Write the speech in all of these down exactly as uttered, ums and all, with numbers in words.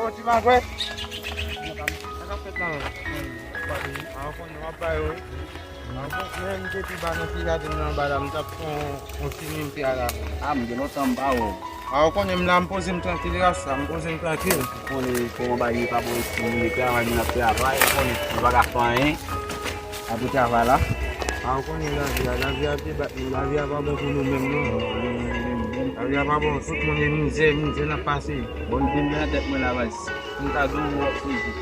Ti magwèt. Sa k ap fèt la menm? A, w konnen w ap bay yo. A, w konnen, menm depi ba nan ti jaden nan anba la, m t ap fè yon, yon ti mim pya la. A, m gen lontan m pa wè w. A, w konnen m la, m poze m trankil, ras sa, m poze m trankil. Ou konnen kòman bagay yo pa bon isi, moun yo travay, moun ap travay, ou konnen, nou pa ka fè anyen. Apre travay la. A, ou konnen lavi a, lavi a te bat nou, lavi a pa bon pou nou menm non. Lavi a pa bon, tout moun e mizè, mizè n ap pase. Bon, vin nan tèt mwen la, baz. M ta gen yon wòf sezi.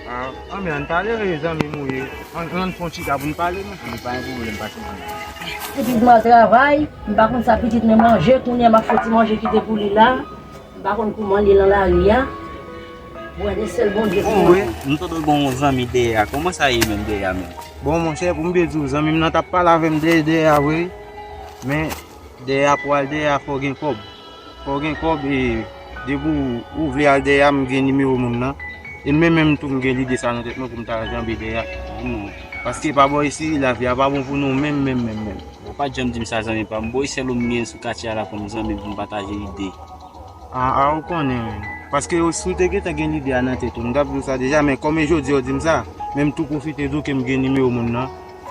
A, anben, ann pale, zanmi m ou ye. Ann, ann fè yon chita pou n pale, non. Li pa gen pwoblèm, pa sezi. Epi m al travay, m pa konn sa pitit mwen manje, kounye a m ap fè ti manje kite pou li la. M pa konn kouman li ye nan lari a. Bon, e sèl Bondye ki konn. M tande w gen yon zanmi dèyè a. Kòman sa ye menm dèyè a menm? Bon, monchè, pou m byen di w, zanmi m nan t ap pale avè m dèyè, dèyè a vre. Men, dèyè a, pou al dèyè a, fò w gen kòb. Fò w gen kòb, e depi w, ou vle al dèyè a, m gen nimewo moun nan. E mwen menm tou, m gen lide sa nan tèt mwen pou m ta al janbe dèyè a. Paske pa bò isi, lavi a pa bon pou nou menm, menm, menm, menm. Ou pa t janm di m sa, zanmi pa m. Bon, e sèl ou m gen sou katye a la kòm zanmi pou m pataje lide. A, a, ou konnen, wi. Paske si w te gentan gen lide a nan tèt ou, m t ap di w sa deja, men kòm e jodi a w di m sa, men m tou pwofite di w ke m gen nimewo moun nan.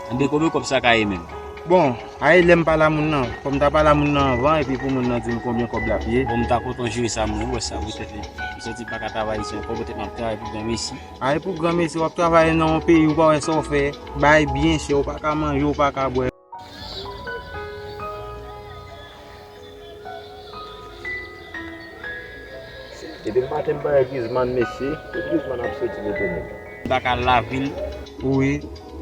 Anben, konbyen kòb sa ka ye menm? Bon, a e lè m pale a moun nan, fò m ta pale a moun nan anvan, epi pou moun nan di m konbyen kòb l ap ye. Bon, m ta kontan jere sa, mwen, ou wè sa, wi, tèt li. M santi m pa ka travay isi ankò, poutèt m ap travay pou granmesi. A e pou granmesi, w ap travay nan yon peyi, ou pa wè sa w fè, bay byen chè, ou pa ka manje, ou pa ka bwè. Depi maten m pa wè Grizman, mesye. Kot Grizman ap soti pou tounen? M pa ka al lavil. Wi.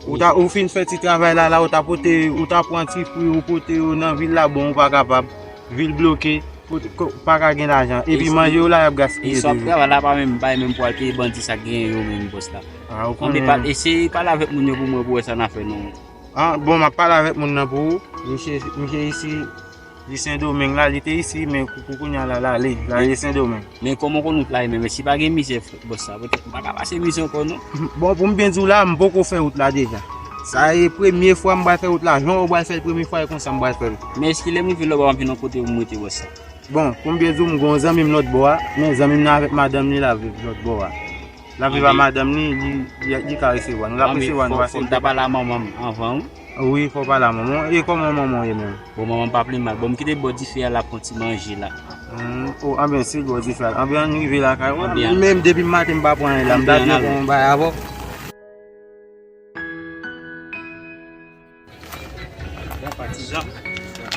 Ou ta, ou fin fè ti travay la, la, ou ta pote, ou ta pran ti fwi, ou pote yo nan vil la, bon, ou pa kapab. Vil bloke, ou pa ka gen lajan. Epi manje yo la, y ap gaspiye toujou. E sa w ap travay la, pa menm bay menm pou al peye bandi sa k genyen yo menm, bòs la. A, ou konnen. Eseye pale avèk moun yo pou mwen, pou wè sa n a fè, non. A, bon, m ap pale avèk moun nan pou ou. Misye, misye isi, li Sendomeng la, li te isi, men pou, pou kounye a la, l ale, l ale Sendomeng. Men kòman w konn wout la ye menm, si pa gen mizè, bòs sa, poutèt m pa ka pase mizè ankò, non. Bon, pou m byen di w la, m poko fè wout la deja. Sa e premye fwa m pral fè wout la, jan w pral fè l premye fwa, e konsa m pral fè l. Men èske lè m rive lòtbò, m ap jwenn yon kote pou m rete, bòs sa? Bon, pou m byen di w, m gen yon zanmi m lòtbò a, men zanmi m nan avèk madanm li, l ap viv lòtbò a. L ap viv a madanm li, li, li, li ka resevwa nou. L ap resevwa nou, fò, fò m ta pale a manman m anvan, wi. Wi, fò w pale a manman w. E kòman manman w ye menm? Bon, manman m pa pli mal. Bon, m kite bò dife a, l ap pran ti manje la. Hmm, o, anben, si l bò dife a. Anben, ann rive lakay ou. Anben, menm depi maten m pa pran anyen la, m ta vle pran yon bagay avè w. Bon, patizan,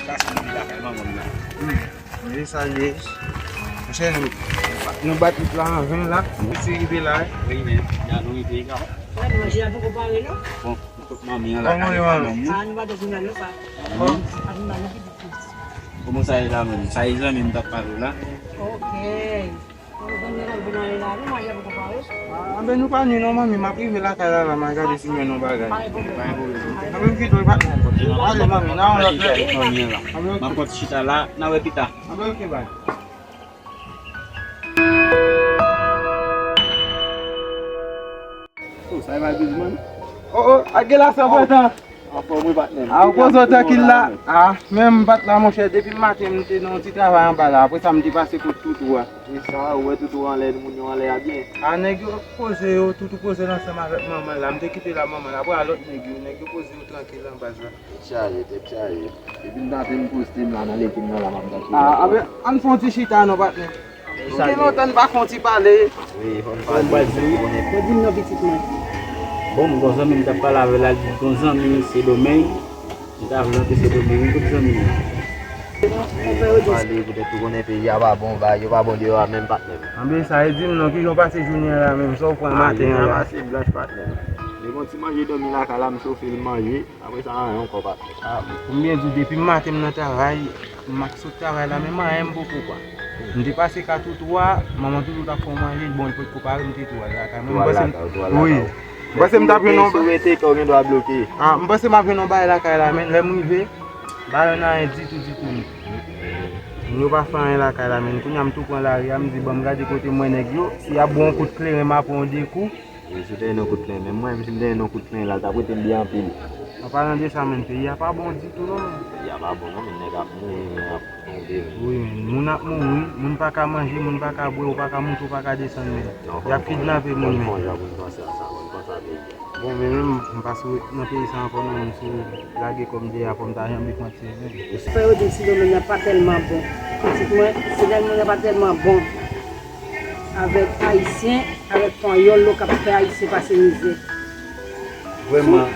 klas mwen vin lakay manman m nan. Hmm. Wi, sa l ye. Monchè, nou, nou bat tout la an ven la. Wi, si rive la, wi. Wi, men, la nou rive, non. Wè, manje a poko pare, non? Bon, nou kot manmi an lakay manmi. Ah, nou pa dòmi la, non, pa. Bon. Ap vin ba nou pitit. Kòman sa ye la, menm? Sa ye zanmi m t ap pale w la? Ok. Bon, zanmi an vin ale la, non, manje a poko pare. Ah, anben nou pa ni non, manmi, m ap rive lakay la, la, m al gade si m jwenn yon bagay. Pa gen pwoblèm. Anben m kite w, pa gen pwoblèm. Ale, manmi, nan yon lòt lè. Manmi an la. Anben, ok. M ap konn chita la, n a wè pita. Anben, ok, bye. Oh, sa e pa Grizman? Oh, oh, ak gen la san pran tan. Anfòm wi, patnè m. A, ou poze w trankil la. A, men m pa t la, monchè. Depi maten, m te nan yon ti travay anba la. Apre sa, m te pase kot toutou a. E sa, ou wè toutou anlè, moun yo anlè a byen? A, nèg yo poze yo, toutou poze l ansanm avèk manman l la. M te kite l ak manman l. Apre a lòt nèg yo, nèg yo poze yo trankil nan baz la. Tèt chaje, tèt chaje. Depi m maten, m poste m la nan lekim nan la, m ap gade. A, anben, ann fè yon ti chita non, patnè. Nou gen lontan n pa fè yon ti pale. Wi, fò n pale. Fò di m non, pitit mwen. Bon, m gon zanmi m t ap pale avè l, l di l gon zanmi Sendomeng. Li ta vle antre Sendomeng, wi, kot zanmi m nan? Pale, poutèt ou konnen peyi a pa bon, bagay yo pa bon deyò a menm, patnè m. Anben, sa e di m non, kijan w pase jounen an la menm, sa w pran maten an la? Ah, jounen an pase blanch, patnè m. Li gon ti manje dòmi lakay la, m chofe l manje. Apre sa, anyen ankò, patnè. A, pou m byen di w, depi maten m nan travay, m ap sot travay la, menm anyen m poko pran. M te pase ka toutou a, manman toutou t ap fè w manje, bon, li potko pare, m te tou al lakay mwen. M panse m, wi. M panse m t ap jwenn yon, si w rete, kè w gen dwa bloke. A, m panse m ap jwenn yon bagay lakay la, men lè m rive, m pa jwenn anyen ditou, ditou. Moun yo pa fè anyen lakay la, men kounye a m tou pran lari a, m di, ban m gade kote m wè nèg yo, si y ap ba w yon kout kleren, m ap pran yon de kou. E si w te jwenn yon kout plen, men mwen menm, si m te jwenn yon kout plen la, l t ap rete m byen anpil. An palan de sa, menm, peyi a pa bon ditou, non, menm. Peyi a pa bon, non, men nèg ap mouri, men ap tonbe, men. Wi, men moun ap mouri, moun pa ka manje, moun pa ka bwè, ou pa ka monte, ou pa ka desann, men. Y ap kidnape moun, men. Bon, men menm, m pa sou nan peyi sa ankò, non, menm si w lage kò m deyò, fò m ta janbe pran tire, men. Fè yo di si domèn nan pa tèlman bon. Pitit mwen, si domèn nan pa tèlman bon avèk Ayisyen, avèk Panyòl, yo k ap fè Ayisyen pase mizè. Vrèman.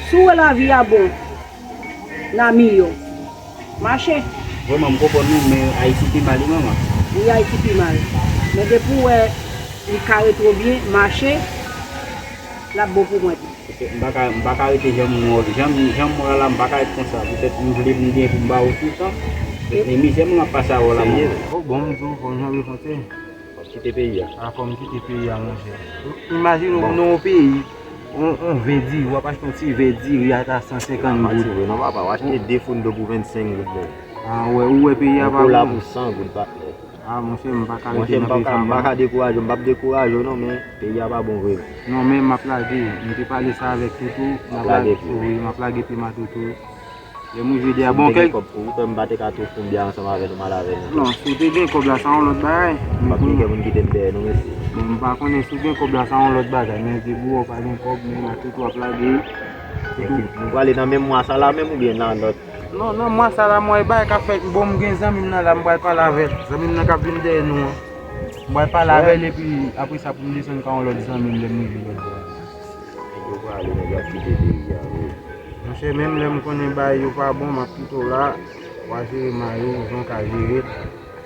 Si w wè lavi a bon, nan miyò. Mache. Vrèman, m konprann ou, men Ayiti pi mal, wi, manman. Wi, Ayiti pi mal. Men depi w wè li kare twò byen, mache, l ap bon pou mwen tou. Paske m pa ka, m pa ka rete jan m wè, jan m, jan m wè la, m pa ka ret konsa. Poutèt m vle m gen pou m ba ou toutan. E mizè mwen ap pase avè w la, manman. Oh, bon, m di w, fò m janbe fwontyè. W ap kite peyi a? A, fò m kite peyi a, monchè. Imajine w nan yon peyi, yon, yon vè diri, w ap achte yon ti vè diri ata san senkant goud. Pati vre non, papa, w achte de foun dlo pou vennsenk goud, men. A, wè, ou wè peyi a pa bon. Yon kola pou san goud, patnè. A, monchè, m pa ka rete nan peyi sa, m pa ka dekouraje w, m p ap dekouraje w non, men peyi a pa bon vre. Non, men m ap lage, m te pale sa avèk Toutou, m ap lage, wi, m ap lage pye m a Toutou. Lè m rive deyò, bon, kèk kòb pou ou, m pa te ka tou foun byen ansanm avè nou, m al avè nou. Non, si w te gen kòb la, sa yon lòt bagay. M p ap gen kè pou n kite m dèyè, non, mesye. Bon, m pa konnen si w gen kòb la, sa yon lòt bagay, men depi w pa gen kòb, men la Toutou ap lage. Nou prale nan menm mwa sa la menm oubyen nan lòt? Non, nan mwa sa la, mwen, e bagay k ap fèt, bon, m gen zanmi m nan la, m pral pale avè l. Zanmi m nan k ap vin dèyè nou an. M pral pale avè l, epi apre sa, pou m desann ka yon lòt zanmi m, lè m rive lòt bò a. Nèg yo prale, nèg yo ap kite peyi a, wi. Monchè, menm lè m konnen bagay yo pa bon, m ap kite w la, w a jere may ou, jan w ka jere l.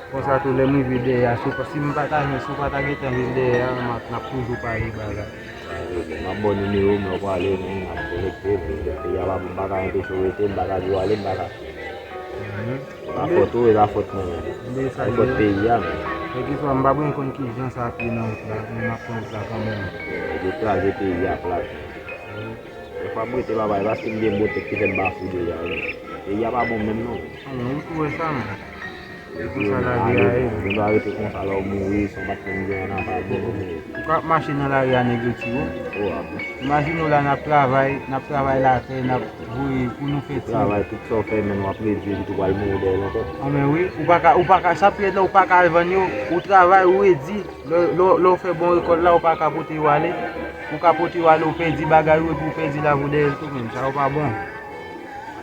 Konsa tou, lè m rive dèyè a, si w pa, si m pa ta jwenn, si w pa ta gentan vin dèyè a, m ap, n ap toujou pale bagay. M ap ba w nimewo m, lè w prale, men n ap konekte, men peyi a pa, m pa ka anpeche w rete, m pa ka di w ale, m pa ka. E pa fòt ou, e pa fòt mwen menm. E fòt peyi a menm. Kèlkeswa, m pa byen konn kijan sa ap ye nan wout la, men m ap pran wout la kanmenm. Yo kraze peyi a plat. Yon fwa m rete papa, e paske m gen bon tèt ki fè m bafou deja, wi. Peyi a pa bon menm non. Anmwey, ou tou wè sa, men. E konsa lavi a ye. Moun pa rete konsa, lè w mouri, san pa t konn gen ann apa bon, men. Ou ka ap mache nan lari a, nèg yo tiye w. Imajine w la, n ap travay, n ap travay latè, n ap voye pou nou fè ti. Travay, tout sa w fè, men w ap redi, epi tou pral mouri dèyè l ankò. Anmwey, wi, ou pa ka, ou pa ka, sa pi rèd la, ou pa ka al vann yo, ou travay, ou redi. Lè, lè, lè w fè bon rekòt la, ou pa ka pote yo ale. Ou ka pote yo ale, ou pèdi bagay ou, epi ou pèdi lavi w dèyè l tou menm. Sa yo pa bon.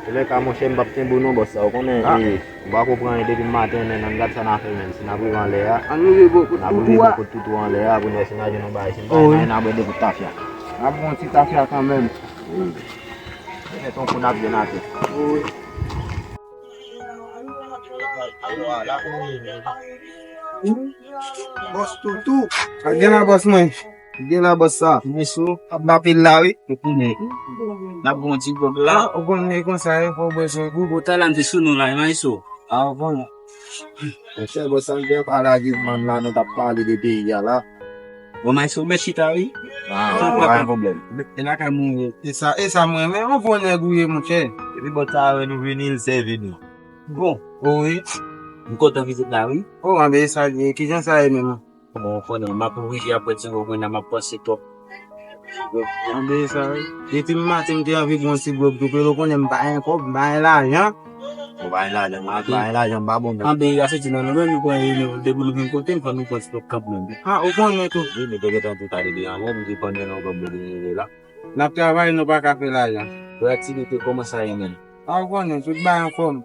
Antoulèka, monchè, m p ap kenbe w non, bòs la. Ou konnen, e, m pa konprann anyen depi maten, men ann gad sa n a fè menm. Si n ap rive anlè a, n ap rive bò kot toutou anlè a, pou n wè si n a jwenn yon bagay. Si n pa jwenn anyen, n a bwè de kout tafya. N ap bwè yon ti tafya kanmenm. Wi. Se yon kou n ap jwenn atè. Wi. Bòs Toutou. Sa gen la, bòs mwen? Gen la, bòs sa. Mesye, ap bape l la, wi. Ou konnen. N ap gon ti gòg la. A, ou konnen konsa, e fò w bwè sou kou. Bon, talè m te sou nou la, e Maestro. A, ou konnen. Monchè, bòs sa, m te pa lage mann la, nou t ap pale de peyi a la. Bon, Maestro, mèt chita, wi. A, pa gen pwoblèm. E lakay mwen ye. E sa, e sa m renmen, yon bon nèg ou ye, monchè. Epi bòs sa, wè nou vini, l sèvi nou. Bon. O wi. M kontan vizit la, wi. O, anben, e sa l ye. Kijan sa ye menm? Bon, ou konnen, m ap oblije ap pran ti gòg mwen nan, m ap panse twòp. Anben, e sa, wi. Depi m maten, m te anvi pran ti gòg tou, paske ou konnen m pa gen kòb, m pa gen lajan. Ou pa gen lajan, m pa gen lajan, m pa bon moun. Anben, a se ti nan nou menm, nou pran, nou, depi nou vin kote m, fò nou pran ti gòg kanmenm. A, ou konnen tou. Wi, nou te gentan tou tande de anlè, nou te konn gen yon gòb nou vin rive la. N ap travay, nou pa ka fè lajan. Pou aktivite, kòman sa ye menm? A, ou konnen, tout bagay anfòm.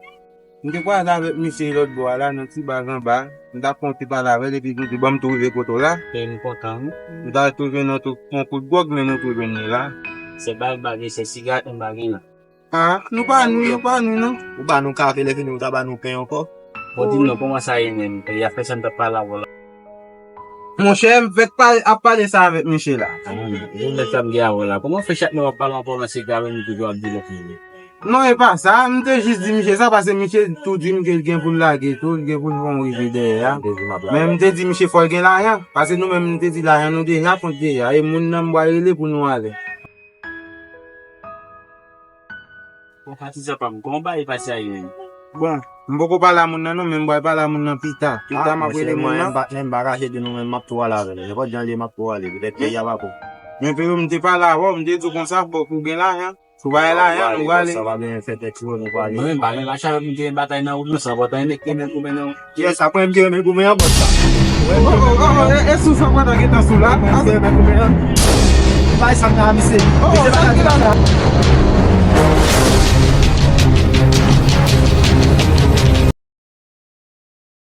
M te kwaze avèk misye lòt bò a la, nan ti baz anba. M t ap fè yon ti pale avè l, epi m di, bon, m tou rive kote w la. Kè m kontan, wi. M ta tou jwenn yon tou, yon kout gwòg, men nou tou jwenn li la. Se bal m pa gen, se sigarèt m pa gen la. A, nou pa nwi, nou pa nwi, non. Ou ba nou kafe, lè fini, ou ta ba nou pen ankò. Bon, di m non, kòman sa ye menm? E afè sa m t ap pale avè w la. Monchè, m fèk pale, ap pale sa avèk misye la. Jounen sa m gen avè w la. Kòman w fè chak lè w ap pale anpòtan se gade nou toujou ap di lòt moun? Non, e pa sa. M te jis di misye sa paske misye tou di m ke l gen pou l lage tou, l gen pou l fè yon rive dèyè a. Men m te di misye fò l gen lajan. Paske nou menm, m te di lajan nou deja kont deja. E moun nan m pral rele pou nou ale. Bon, patizan pa m, kòman w pa e pase a yo menm? Bon, m poko pale a moun nan non, men m pral pale a moun nan pita. Pita, m ap rele moun nan. Patnè, m pa kache di nou, men m ap tou ale avè l. Nenpòt jan l ye, m ap tou ale. Petèt peyi a pa bon. Men Pero, m te pale avè w, m te di w konsa, fòk ou gen lajan. Ou va la, hein, ou va ale. Sa va byen fè tèt yo, nou va ale. Mwen menm, pa gen lach avè m, gen batay nan wout, non, sa va tann nek, gen men goumen, non. Yes, apre m gen men goumen an bòt la. Oh, oh, oh, oh, e, e sou sa mwen nan gentan sou la. Apre m gen men goumen an. Bay sa m nan misye. Oh, oh, sa ki la la.